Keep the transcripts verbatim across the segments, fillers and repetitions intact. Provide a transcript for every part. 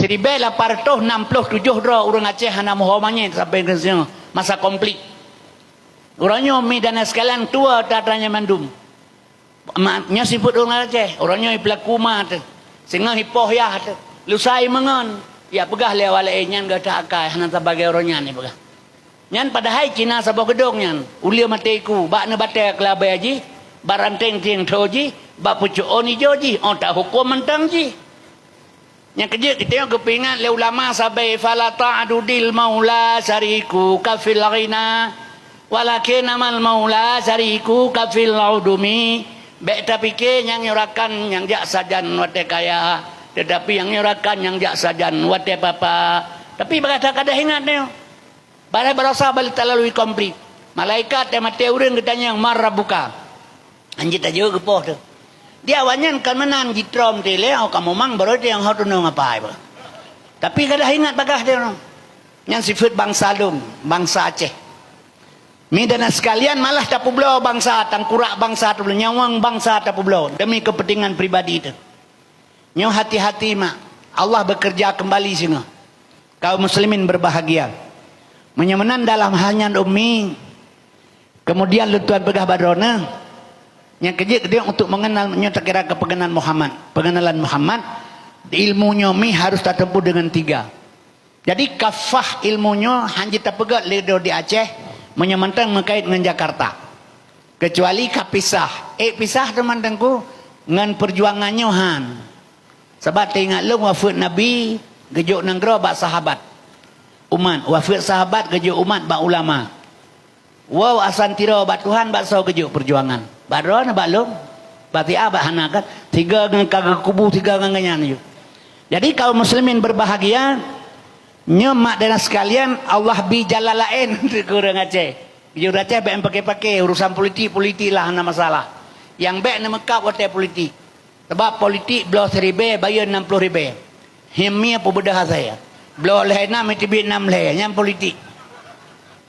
Siribée lapan reutôh nam ploh tujoh droe ureuëng Aceh hana meuho manyét sampai keu siuroe masa konflik. Uroe nyoe mi dan sekalian tuwoe atra-atra nyan mandum. Ma-, nyoe sifeuet ureuëng Aceh, uroe nyoe peulaku ma teuh. Singoh ipoh yah teuh. Lusa imeungon, ya peugah lé awak laén nyan gata akai hana sabagai uroe nyan ipeugah. Nyan padahai Cina saboh geudong nyan, ulie maté iku, bak neubatée keulabée jih, bak ranténg tieng tho jih, bak pucôk ôn ijo jih, ôn tahuköm mantong jih. Nyang keujeuet geutanyoe geupeuingat lé ulama sabe, "Fala ta'dudil maula syariku kafil ghina, walakin amal maula syariku kafil udumi." Bék tapike nyang nyoe rakan nyang jak sajan watée kaya, teutapi nyang nyoe rakan nyang jak sajan watée papa. Tapi bagaih that ka deuh ingat nyoe. Bareh barosa balik talalu ikom pli. Malaikat nyang maté ureuëng geutanyong, "Man rabbuka?" Anjit tajeuet geupoh teuh. Di awaknyan kan meunan jitrom teuh lé, oh, kamoe mang baroe teuh nyang ho tunong apa ai bah. Tapi gadah ingat bagaih teuh nyoe. Nyan sifeuet bansa lôn, bansa Aceh. Mi dan sekalian malah tapeubloe bansa, tangkurak bansa tapeubloe, nyawöng bansa tapeubloe demi kepentingan pribadi teuh. Nyoe hati-hati mak, Allah bekerja kembali singoh. Kaum muslimin berbahagia. Meunyoe meunan dalam hal nyan ummi, kemudian lôn tuan peugah bak droeneuh, nyang keujeuet geutanyoe untuk mengenal nyoe takira keu pengenalan Muhammad. Pengenalan Muhammad, ilmu nyoe mi harus tatempuh dengan tiga. Jadi kafah ilmu nyoe hana jiteupeugét lé droe di Aceh meunyoe mantong meukait ngon Jakarta. Kecuali ka pisah. Eh, pisah teuma Teungku ngon peujuangan nyoe han. Sabab teuingat lôn wafeuet Nabi geujok nanggroe bak sahabat. Umat, wafeuet sahabat geujok umat bak ulama. Wow asan tiroe bak Tuhan bak soe geujok peujuangan. Bak droeneuh bak lôn. Bak siat bak hana kan. Tiga ngon ka geukubu, tiga ngon nyan ju. Jadi kaum muslimin berbahagia, nyoe mak dan sekalian, Allah bi jalan laén keu ureuëng Aceh. Ureuëng Aceh bék paké-paké urusan politik, politik lah hana masalah. Nyang bék neumeukab watée politik. Sabab politik bloe siribée bayeue nam ploh ribée. Hiemie peubeudôh asai. Bloe lhée nam iteubiet nam lhée, nyan politik.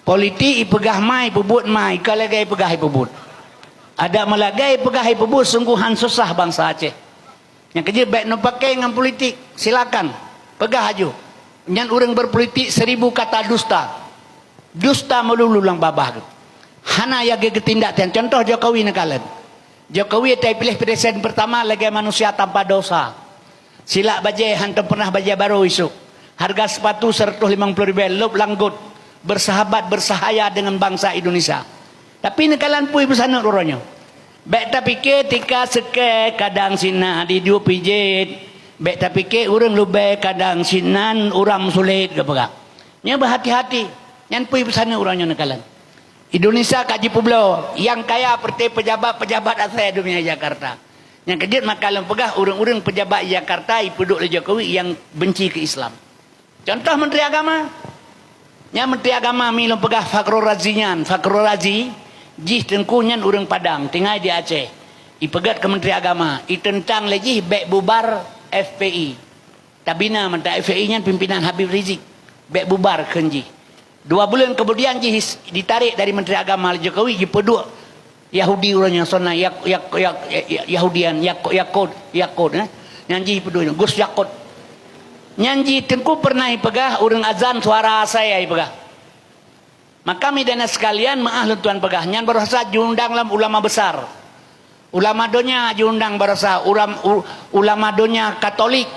Politik ipeugah ma ipeubuet ma, ka lagée ipeugah ipeubuet. Adak meulagée ipeugah ipeubuet sunggoh han susah bansa Aceh. Nyang keujeuet bék neupaké ngon politik, silakan. Peugah aju. Nyan ureuëng berpolitik seribu kata dusta. Dusta meululu lam babah geuh. Hana ya geutindak tian. Contoh Jokowi neukalon. Jokowi teupiléh presiden pertama lagée manusia tanpa dosa. Silak bajée hantom pernah bajée barô isuk. Harga sepatu seratus limong puluh ribu lôb langgot. Bersahabat bersahaya dengan bangsa Indonesia. Tapi neukalon pui peusaneut uroe nyoe. Bék tapike tika seukée kadang sinan di duek pijet. Bék tapike ureuëng lubée kadang sinan urang sulet geupeugah. Nyoe beuhati-hati. Nyan pui peusaneut uroe nyoe neukalon. Indonesia ka jipeubloe nyang kaya seperti pejabat-pejabat asai dunia Jakarta. Nyang keujeuet maka lôn peugah ureuëng-ureuëng pejabat Jakarta ipeuduek lé Jokowi nyang benci keu Islam. Contoh Menteri Agama. Nyang Menteri Agama mi lôn peugah Fakhrul Razi nyan. Fakhrul Razi jih Teungku nyan ureuëng Padang, tinggai di Aceh. Ipeugét keu Menteri Agama, iteuntang lé jih bék bubar F P I. Tabina mantong F P I nyan pimpinan Habib Rizik. Bék bubar kheun jih. Dua buleuen keumudian jih ditarék dari Menteri Agama lé Jokowi jipeuduek Yahudi uroe nyoe sona Yak-, Yak-, Yak-, Yak-, Yahudian, Yak-, Yakut, Yakut, eh. Nyan jih peuduek Gus Yakut. Nyan jih Teungku pernah ipeugah ureuëng azan suara asai ipeugah. Maka mi dan sekalian meuah lôn tuan peugah nyan barosa jiundang lam ulama besar. Ulama donya jiundang barosa ulam-, u-, ulama donya Katolik.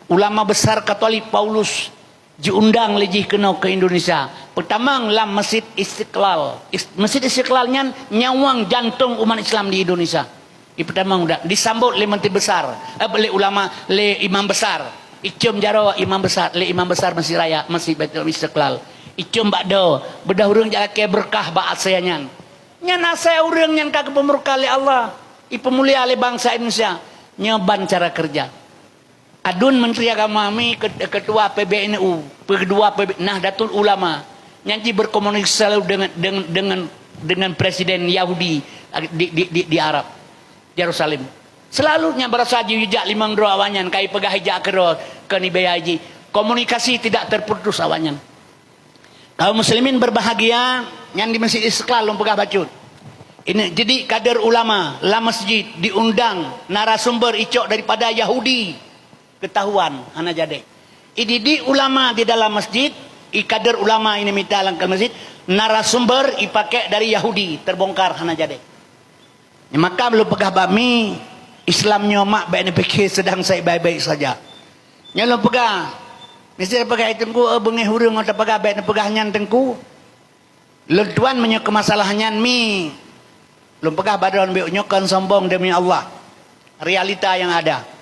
Ulama besar Katolik Paulus jiundang lé jih keunoe keu Indonesia. Peutamong lam Masjid Istiqlal. Is-, Masjid Istiqlal nyan nyawöng jantong umat Islam di Indonesia. Ipeutamong dak disambot lé menteri besar, eh, lé ulama, lé imam besar. Icöm jaroe imam besar, lé imam besar Masjid Raya, Masjid Baitul Istiqlal. Icöm bak do, beudoh ureuëng jak lakée beureukat bak asai nyan. Nyan asai ureuëng nyang ka geupeumurka lé Allah, ipeumulia lé bansa Indonesia. Nyoe ban cara kerja. Adun Menteri Agama mi ke-, ketua P B N U, ketua P B, Nahdlatul Ulama, nyan jih berkomunikasi selalu dengan, dengan, dengan, dengan presiden Yahudi di, di, di, di Arab, Yerusalem. Selalu nyan barosa jijak limong droe awaknyan, kai peugah ijak keudroe keu nibaya jih. Komunikasi tidak terputus awaknyan. Kaum muslimin berbahagia, nyan di Masjid Istiqlal lôn peugah bacut. Ini jadi kader ulama lam masjid diundang narasumber icok daripada Yahudi. Ketahuan hana jadi. Ididik ulama di dalam masjid, ikader ulama ini mita lam masjid, narasumber ipakai dari Yahudi, terbongkar hana jadi. Maka belum peugah bami, Islam nyoe mak baik neupikir sedang saya baik-baik saja. Nyoe lôn peugah, mesti peugah teungku, eh, beungéh ureuëng ngon tapeugah baik neupeugah nyan teungku. Lôn tuan meunyoe keu masalah nyan mi, lôn peugah bak droeneuh nyoe kon sombong demi Allah. Realita yang ada.